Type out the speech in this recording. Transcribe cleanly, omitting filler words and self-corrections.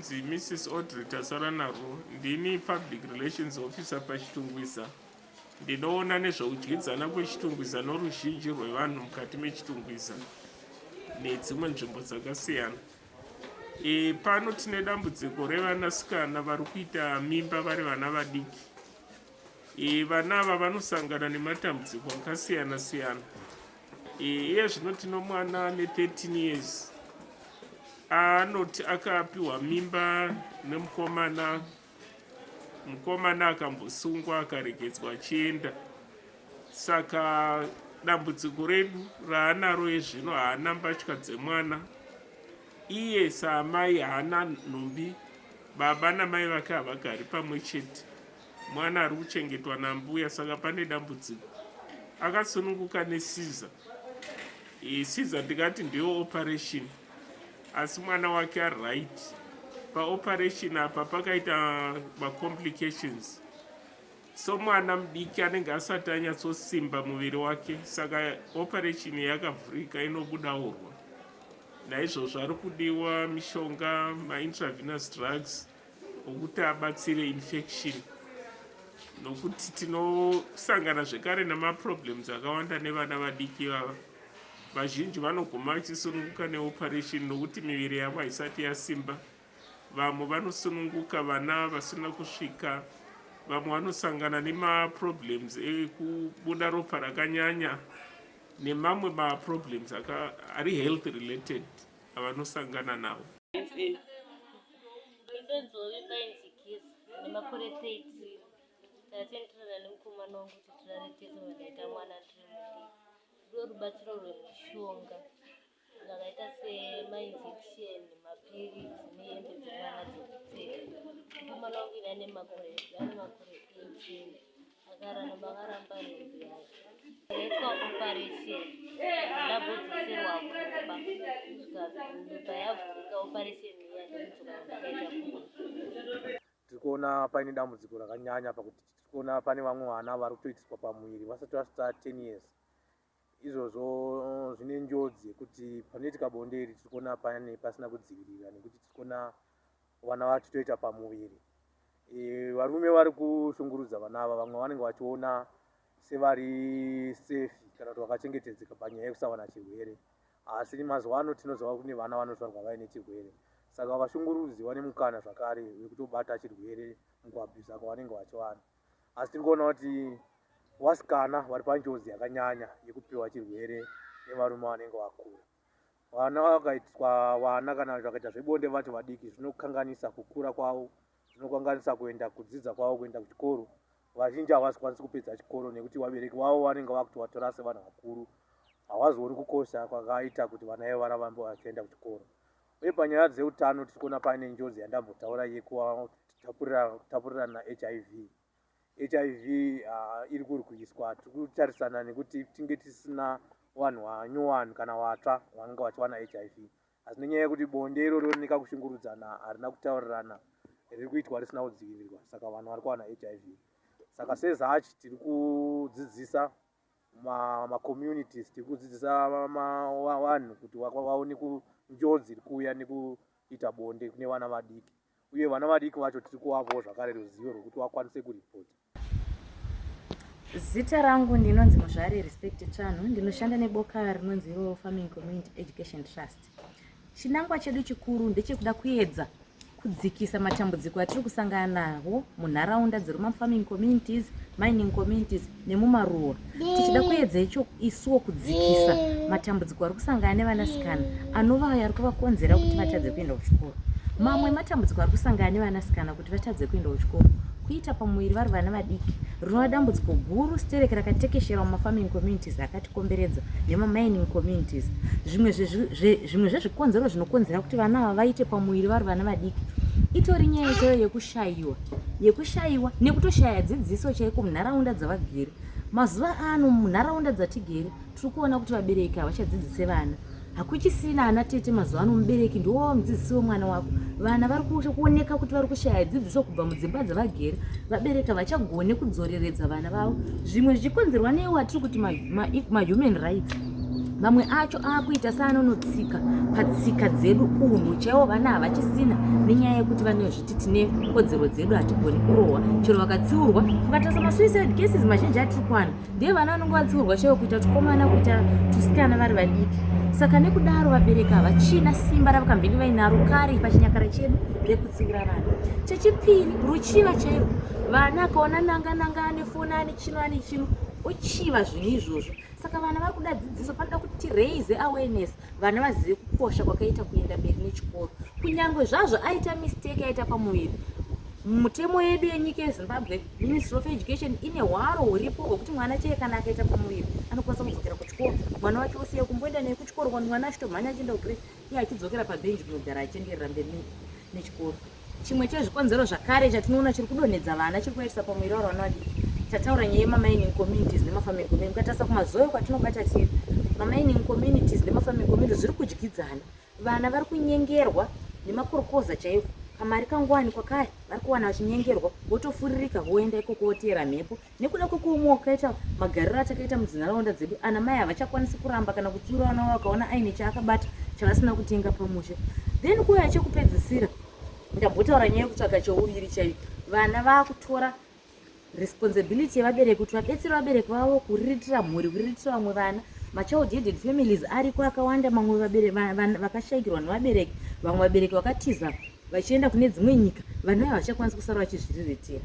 Ndinonzi Mrs Audrey Tasaranarwo, ndini Public Relations Officer paChitungwiza. Ndinoona nezvekudyidzana kweChitungwiza noruzhinji rwevanhu mukati meChitungwiza nedzimwe nzvimbo dzakasiyana. E, pano tine dambudziko revanasikana vari kuita mimba vari vana vadiki. E, vana ava vanosangana nematambudziko akasiyana siyana. E, iye zvino tino mwana ane 13 years anoti akapiwa mimba nemukomana mukomana akambosungwa akaregedzwa achienda saka dambudziko redu raanaro ezvino haana mbatya dzemwana iye saamai haana nhumbi baba namai vake havagari pamwe chete mwana ari kuchengetwa nambuya saka pane dambudziko akasununguka nesiza e, siza ndingati ndiyo operation asi mwana wake ari right paoperation apa pakaita macomplications so mwana mudiki anenge asati anyatsosimba muviri wake saka operation yakavhurika inobuda urwa naizvozvo ari kudiwa mishonga maintravenous drugs okuti abatsire infection nokuti tinosangana zvekare nemaproblems akawanda nevana vadiki ivava vazhinji vanoguma vachisununguka neoperation nokuti miviri yavo haisati yasimba vamwe vanosununguka vana vasina kusvika vamwe vanosangana nemaproblems ekubuda ropa rakanyanya nemamwe maproblems ari health related avanosangana nawo nemakore 13 tatenderana nemukomana wangu kuti tirare tese vandaita mwana ndiri mudiki Rudo rubatsiro rwemishonga zvakaita semainjection, mapiritsi nehembe dzemwana dzekupfeka. Mukomana wangu ini ane makore ane makore 18 akaramba akaramba nhumbu yake. Ndaitwa operation ndambodzoserwa kumba kusvika nhumbu payavhurika operation iya ndokudzoka ndakaita kumba. Tiri kuona paine dambudziko rakanyanya pakuti tiri kuona pane vamwe vana vari kutoitiswa pamuviri vasati vasvitsa 10 years. Izvozvo zvine njodzi yekuti panoitika bonde iri tiri kuona pane pasina kudzivirira nekuti tiri kuona vana vachitoita pamuviri. E, varume vari kushungurudza vana ava vamwe vanenge vachiona sevari safe kana kuti vakachengetedzeka panyaya yekusawana chirwere. Asi mazuva ano tinoziva kune vana vanozvarwa vaine chirwere saka vashungurudzi vane mukana zvakare wekutobata chirwere mukuabhusa kwavanenge vachiwana. Asi tiri kuona kuti vasikana vari panjodzi yakanyanya yekupiwa chirwere nevarume vanenge vakura. Vana vakaitiswa vana kana vakaita zvebonde vacho vadiki zvinokanganisa kukura kwavo, zvinokanganisa kuenda kudzidza kwavo, kuenda kuchikoro Vazhinji havazokwanisi kupedza chikoro nekuti vabereki vavo vanenge vakutovatora sevanhu vakuru. Havazooni kukosha kwakaita kuti vana ivo varambe vachienda kuchikoro. Uye panyaya dzeutano tiri kuona paine njodzi yandambotaura yekutapurirana hiv. Hiv uh, iri kurwiswa, tiri kutarisana nekuti tinge tisina vanhu vanyowani kana vatsva vanenge vachiwana hiv. Asi nenyaya yekuti bonde iroro rine kakushungurudzana harina kutaurirana riri kuitwa risina kudzivirirwa saka vanhu vari kuwana hiv saka sezachi tiri kudzidzisa macommunities ma tiri kudzidzisa vanhu kuti vaone njodzi iri kuuya nekuita bonde kune vana vadiki uye vana vadiki vacho tiri kuvapawo zvakare ruzivo rwekuti vakwanise kuripota. Zita rangu ndinonzi Muzvare Respect Tsvanhu, ndinoshanda neboka rinonzi iro Farming Community Education Trust. Chinangwa chedu chikuru ndechekuda kuedza kudzikisa matambudziko atiri kusangana nawo munharaunda dzeruma farming communities, mining communities nemumaruwa tichida kuedza icho isuwo kudzikisa matambudziko ari kusangana nevanasikana anova ayo ari kuvakonzera kuti vatadze kuenda kuchikoro. Mamwe ematambudziko ari kusangana nevanasikana kuti vatadze kuenda kuchikoro kuita pamuviri vari vana vadiki rinova dambudziko guru stereki rakatekeshera mumafarming communities akatikomberedza nemamining communities. Zvimwe zvezvikonzero zvinokonzera kuti vana ava vaite pamuviri vari vana vadiki itori nyaya chaiyo yekushayiwa yekushaiwa nekutoshaya dzidziso chaiko munharaunda dzavagere. Mazuva ano munharaunda dzatigere tiri kuona kuti vabereki havachadzidzise vana. Hakuchisina ana tete mazuva ano, mubereki ndiwo wava mudzidzisi wemwana wako. Vana vari kuoneka kuti vari kushaya dzidziso kubva mudzimba dzavagere. Vabereki havachagone kudzoreredza vana vavo, zvimwe zvichikonzerwa neiwo atiri kuti mahuman ma rights. Mamwe acho aakuita seanonotsika patsika dzedu, unhu chaiwo vana havachisina nenyaya yekuti vanozviti tine kodzero dzedu, hatigoni kurohwa chero vakatsiurwa. Mukatarisa masuicide cases mazhinji atiri kuwana ndiye vana vanonge vatsiurwa chaiwo, kuita tukomana kuita tusikana vari vadiki. Saka nekudaro vabereki havachina simba ravakambenge vainaro kare pachinyakare chedu rekutsiura vana. Chechipiri, ruchiva chairwo. Vana akaona nanga nanga ane foni, ane chino, ane chino, ochiva zvinhu izvozvo. Saka vana vari kuda dzidziso, panoda kuti tiraise awareness, vana vazive kukosha kwakaita kuenda mberi nechikoro. Kunyange zvazvo aita mistake, aita pamuviri, mutemo yedu yenyika yeZimbabwe, Ministry of Education ine hwaro huripo hwekuti mwana cheye kana akaita pamuviri anokwanisa kudzokera kuchikoro. Mwana wacho osiya kumboenda naye kuchikoro, kwani mwana achitomhanya achienda kugrade, iye achidzokera pabhenji kunogara achienderera mberi nechikoro. Chimwe chezvikonzero zvakare chatinoona chiri kudonhedza vana, chiri kuvaitisa pamuviri vari vana vadiki, tataura nyaya yemamining communities nemafarming community. Mukatarisa kumazoyo kwatinobata tiri, mamining communities nemafarming communities zviri kudyidzana. Vana vari kunyengerwa nemakorokoza chaiko, kamari kanguwani kwakare vari kuwana vachinyengerwa, votofuririka voenda ikoko voteera mhepo. Nekuda kwekuomawo kwakaita magariro atakaita mudzinharaunda dzedu, ana mai havachakwanisi kuramba kana kutsiura vana vavo vakaona aine chaakabata chavasina kutenga pamusha. Then kuuya chekupedzisira, ndambotaura nyaya yekutsvaga chouviri chaiyo. Vana vakutora responsibility yevabereki kuti vabetsere vabereki vavo kuriritira mhuri, kuriritira vamwe vana. Machild headed families ariko akawanda, mamwe vakashaikirwa nevabereki, vamwe vabereki vakatiza vachienda kune dzimwe nyika. Vana ava havachakwanisi kusara vachizviriritira.